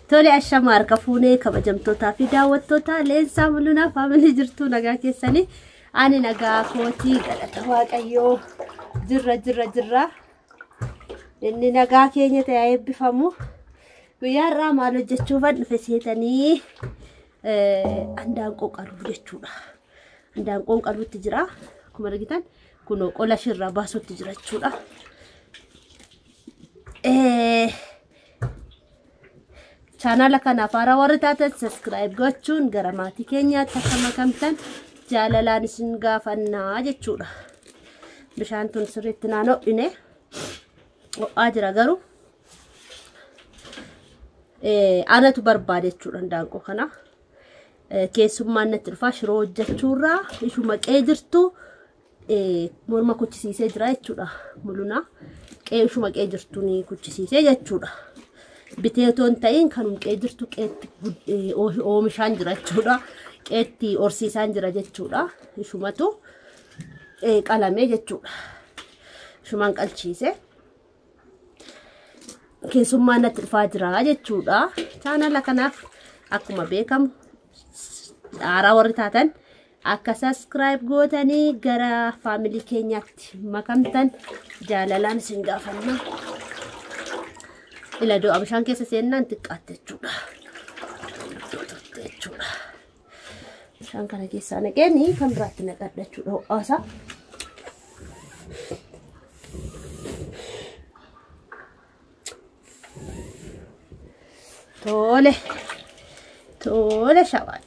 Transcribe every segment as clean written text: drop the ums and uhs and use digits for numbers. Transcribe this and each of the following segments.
Tole ashama harka fuunee kabajamtootaa fi daawwattoota Leensaa Mul'unaa Faamilii jirtu nagaa keessanii. Ani nagaa kootii galata Waaqayyoo jirra jirra jirra. Inni nagaa keenya ta'ee eebbifamu. Guyyaa har'aa maal hojjechuufan dhufe seetanii andaanqoo qaluu jechuudha. Andaanqoon qaluutti jira. Akkuma argitan kunoo qola ishirraa baasuutti jira jechuudha. Chaanala kanaaf haaraa warri taatan subscribe gochuun gara maatii keenyaatti akka makamtan jaalalaan isin gaafannaa jechuudha. Bishaan tun sirriitti naan ho'ine ho'aa jira garuu anatu barbaade jechuudha andaanqoo kana. Keessummaan natti dhufaa shiroo hojjechuurraa ishuma qe'ee jirtu morma kuchisiisee jira jechuudha. Mul'unaa qe'ee ishuma qe'ee jirtu ni kuchisiisee jechuudha. Bitee otoo hin ta'in kanum qe'ee jirtu qe'eetti oomishaan jira jechuudha. Qe'eetti horsiisaan jira jechuudha. Ishumatu qalamee jechuudha. Ishumaan qalchiise. Keessummaan natti dhufaa jira jechuudha. Chaanala kanaaf akkuma beekamu haaraa warri taatan akka subscribe gootanii gara faamilii keenyaatti makamtan jaalalaan isin gaafanna. Ila do'a bishaan keessa seennaan xiqqaatte jechuudha. Turte jechuudha. Bishaan kana keessaa naqeeni kan biraatti naqadha jechuudha ho'aasaa. Tole. Tole shawaa.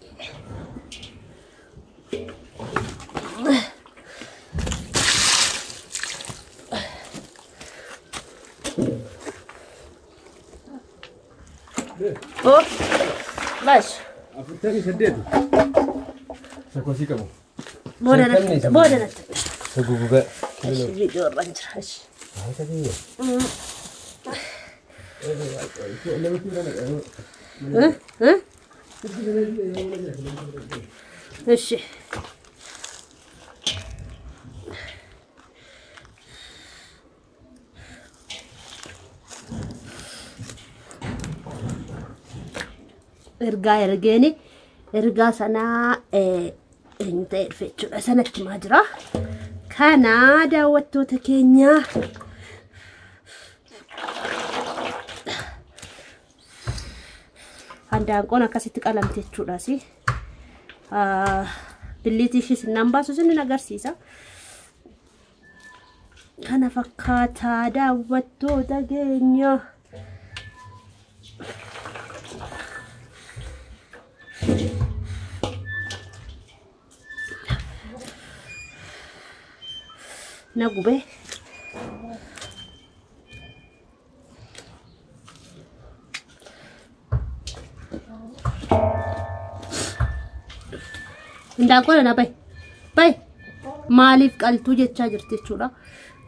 Oh, bash. 48. Sakosii qabu. Booda natti. Booda natti. Sagugugaa. Viidiyoo irra jira. Ishi. Ergaa ergeeni ergaa sanaa eenyu ta'e dhufe jechuudha. Sanatti himaa jira. Kana daawwattoota keenya handaanqoon akkasitti qalamte jechuudhaas. Billiitii ishii sinnaan baasu sin agarsiisa. Kana fakkaataa daawwattoota keenya. Na gubee. Indaanqoon na bahe. Bahe. Maaliif qaltuu jechaa jirti jechuudha.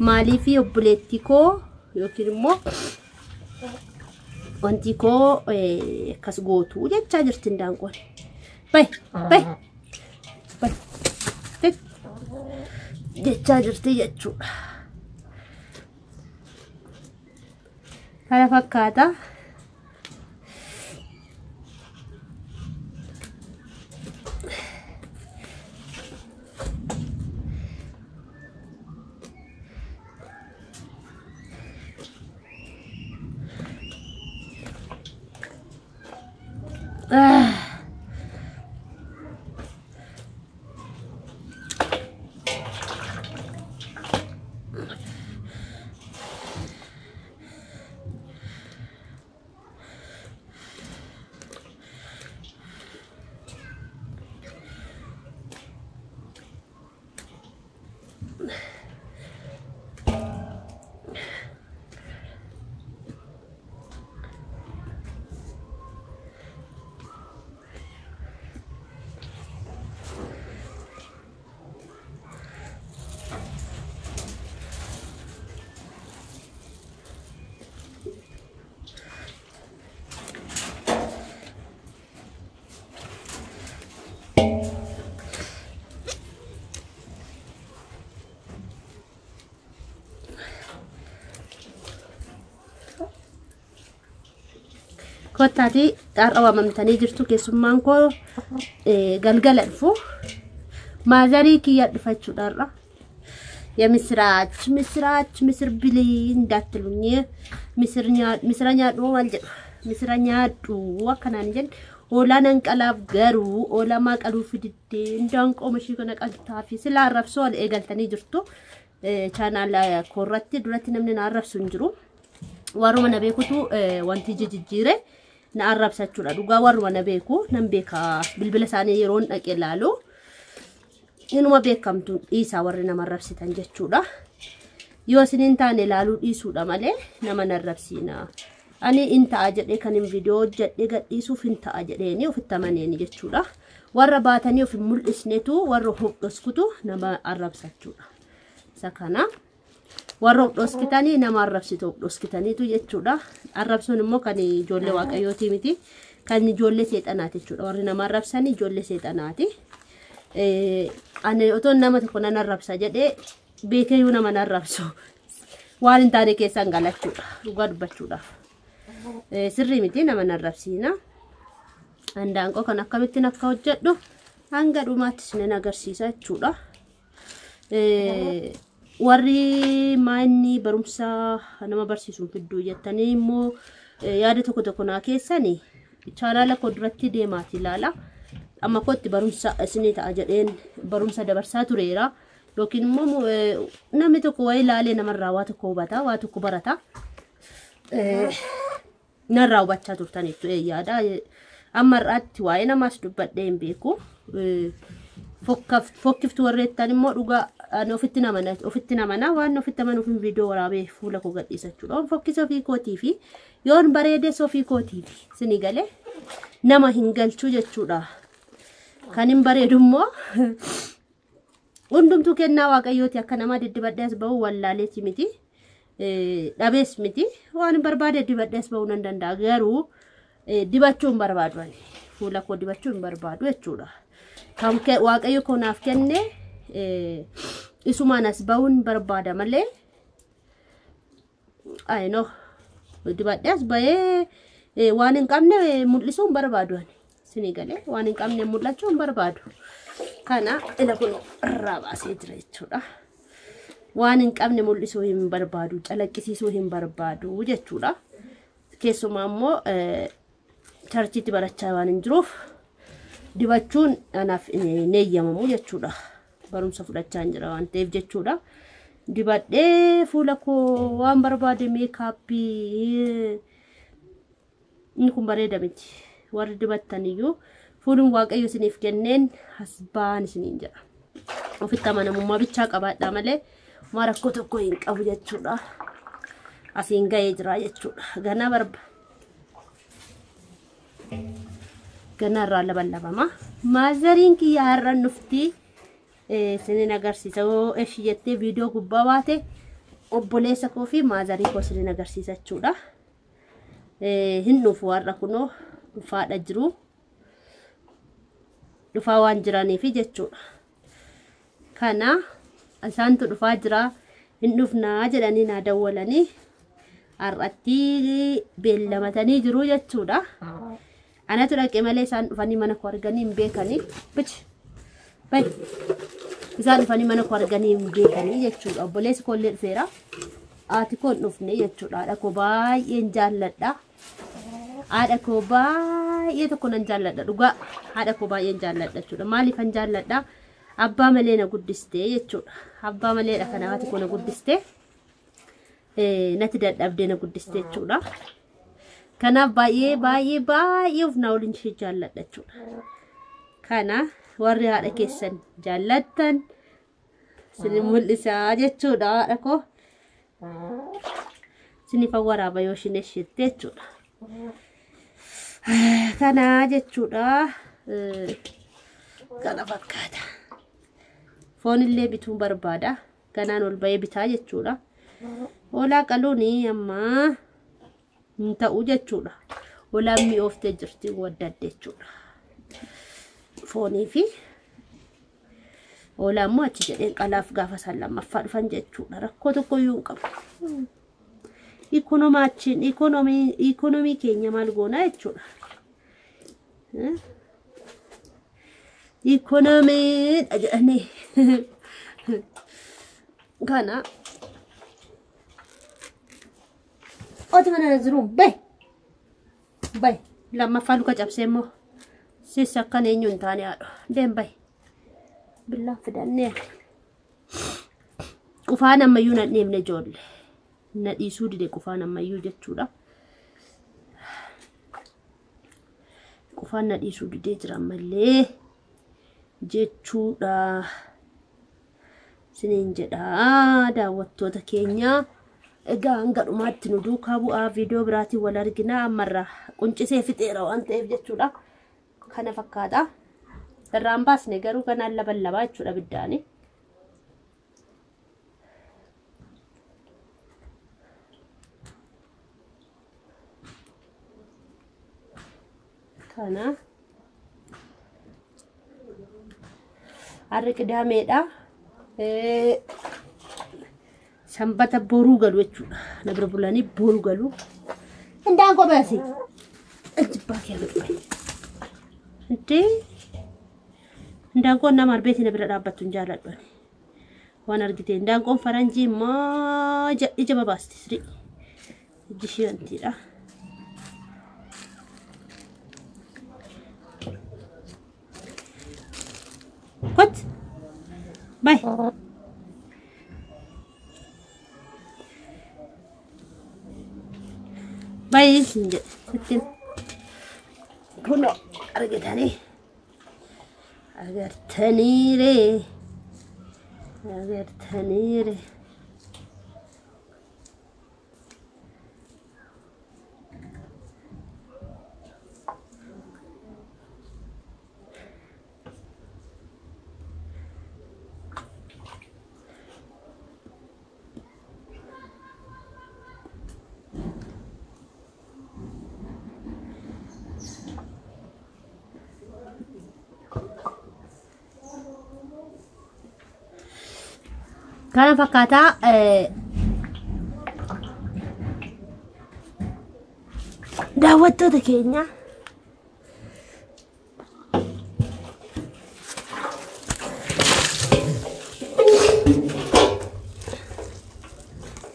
Maaliif obboleettii koo yookiin immoo wanti koo akkas gootu jechaa jirti indaanqoon. Bahe. Bahe. Bahe. Jechaa jirti jechuudha. Kana fakkaata. Kottaatii har'a waamamtanii jirtu keessummaan koo galgala dhufu. Maazarii kiyya dhufa jechuudha har'a. የምስራች ምስራች ምስር ብሊ እንዳትሉኝ misira nyaadhu maal jedhu misira nyaadhu akkanaan jedhu hoolaan hanqalaaf garuu hoolaa maa qaluu fididdee indaanqoo mashii kana qaltaa fi sila arrabsoo ol eegaltanii jirtu chaanaala koorratti duratti namni na arrabsu hin jiru warruma na beekutu wanti jijjiire na arrabsa jechuudha dhugaa warruma na beeku nan beeka bilbila isaanii yeroon dhaqee laalu inuma beekamtu dhiisaa warri nama arrabsitan jechuudha. Yoo isin hin taane ilaaluu dhiisuudha malee nama narrabsiina. Ani hin ta'a jedhee kan hin viidiyoo hojjedhee gadhiisuuf hin ta'a jedheeni ofitti amaneeni jechuudha. Warra baatanii of hin mul'isnetu warra of dhoskutu nama arrabsa jechuudha. Isa kana warra of dhoskitanii nama arrabsitu of dhoskitaniitu jechuudha. Arrabsuun immoo kan ijoollee waaqayyootii miti. Kan ijoollee seexanaati jechuudha. Warri nama arrabsanii ijoollee seexanaati. Ani otoo nama tokko nan arrabsa jedhee beekeyyuu nama nan arrabsu waan hin taane keessaan galachuudha dhugaa dubbachuudhaaf sirrii miti nama nan arrabsiina. Handaanqoo kan akkamittiin akka hojjedhu hanga dhumaatti isin agarsiisa jechuudha. Warri maanni barumsa nama barsiisuun fidduu jettanii immoo yaada tokko tokko naa keessanii chaanaala koo duratti deemaati ilaala. Amma kootti barumsa isinii ta'a jedheen barumsa dabarsaa tureera. Yookiin immoo namni tokko waa ilaalee namarraa waa tokko hubata, waa tokko barata. Narraa hubachaa turtan jechuudha yaada. Amma har'aatti waa'ee namaas dubbadhee hin beeku. Fokkiftu warreettan immoo dhugaa ani ofitti namana waan ofitti amanuuf hin viidiyoo waraabee fuula koo gadhiisa jechuudha. Waan fokkisa ofii kootii fi yoon bareedes ofii kootii fi isinii galee nama hin galchuu jechuudha. Kan hin bareedu immoo hundumtuu kennaa waaqayyooti akka namaa diddibadhee as bahu wallaaleeti miti. Dhabees miti. Waan hin barbaade dibadhee as bahuu nan danda'a. Garuu dibachuu hin barbaadu ani. Fuula koo dibachuu hin barbaadu jechuudha. Kan waaqayyo koo naaf kenne isumaan as bahuun barbaada malee ayino dibadhee as bahee waan hin qabne mul'isuu hin barbaadu ani. Isinii galee waan hin qabne mul'achuu hin barbaadu. Kana ila kun irraa baasee jira jechuudha. Waan hin qabne mul'isuu hin barbaadu, calaqqisiisuu hin barbaadu jechuudha. Keessumaa immoo charchiitti barachaa waan hin jiruuf dibachuun anaaf hin eeyyamamu jechuudha. Barumsa fudhachaa hin jira waan ta'eef jechuudha. Dibadhee fuula koo waan barbaade meekaappii inni kun bareeda miti. Warri dibattan iyyuu fuulun waaqayyo isiniif kenneen hasbaan isiniin jedha. Ofitti amanamummaa bichaa qabaadhaa malee waan rakkoo tokko hin qabu jechuudha. Asiin ga'ee jira jechuudha. Ganaa barba. Ganaa irraa labalabama. Maazariin kiyya har'aan dhufti isinin agarsiisa. Yoo eshi jettee viidiyoo gubbaa baate obboleessa koo fi maazarii koo isinin agarsiisa jechuudha. Hin dhufu har'a kunoo dhufaadha jiru. Dhufaa waan jiraniifi jechuudha. Kana isaantu dhufaa jira hin dhufnaa jedhanii naa dawwalanii har'atti beellamatanii jiru jechuudha. Anatu dhaqee malee isaan dhufanii mana koo arganii hin beekanii. Bai. Isaan dhufanii mana koo arganii hin beekanii jechuudha. Obboleessi koo illee dhufeera. Haati koo hin dhufne jechuudha. Haadha koo baay'een jaalladha. Haadha koo baay'ee tokko nan jaalladha dhugaa. Haadha koo baay'een jaalladha jechuudha. Maaliifan jaalladha? Abbaa malee na guddistee jechuudha. Abbaa maleedha kana haati koo na guddistee. Natti dadhabdee na guddistee jechuudha. Kanaaf baay'ee baay'ee baay'ee of na waliin ishee jaalladha jechuudha. Kana warri haadha keessan jaallattan isin mul'isaa jechuudha haadha koo. Isiniif waraaba yoo isheen isheetti jechuudha. Kana jechuudha. Kana fakkaata. Foon illee bituun barbaada. Kanaan ol bahee bitaa jechuudha. Hoolaa qaluun amma hin ta'u jechuudha. Hoolaan mi'ooftee jirti waddadde jechuudha. Foonii fi hoolaan immoo achi jedheen qalaaf gaafa isaan lammaffaa dhufan jechuudha. Rakkoo tokko iyyuu hin qabu. Ikonomaachiin ikonomii keenya maal goonaa jechuudha. Ikonomiidha jedhanii kana oti mana jiru bahi bahi lammaffaa luka cabsee immoo sis akkan eenyu hin taane haadha deem bahi billaan fidannee qufaan ammayyuu na dhiifne ijoollee na dhiisuu dide qufaan ammayyuu jechuudha. Qufaan na dhiisuu didee jira ammallee jechuudha. Siniin jedha daawwattoota keenya. Egaa hanga dhumaatti nu duukaa bu'aa viidiyoo biraatiin wal argina ammarraa quncisee fixeera waan ta'eef jechuudha. Kana fakkaata. Irraan baasne garuu kanaan labalabaa jechuudha biddaani. Kana harri qidaameedha. Sanbata boruu galu jechuudha. Na bira bulanii boruu galu. Indaanqoo baasi. Jibbaa kee dhufe. Intee indaanqoon nama arbeetii na bira dhaabbattu hin jaalladhu. Waan argite indaanqoon faranjii immoo ija babaasti sirrii. Iji ishee wantiidha. Kot. Bye. Bye sin jedhe sittin. Kunoo argitanii. Agartaniire. Agartaniire. Kana fakkaataa daawwattoota keenya.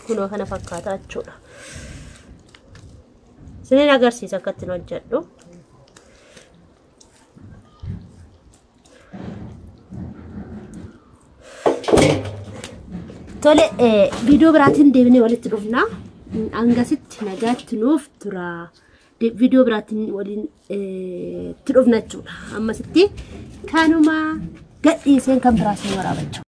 Kunoo kana fakkaataa jechuudha. Isiniin agarsiisa akka ittiin hojjedhu. Tole viidiyoo biraatiin deebinee walitti dhufna. Hangasitti nagaatti nuuf tura. Viidiyoo biraatiin waliin itti dhufna jechuudha. Ammasitti kanuma gadhiiseen kan biraas nu waraabachuu.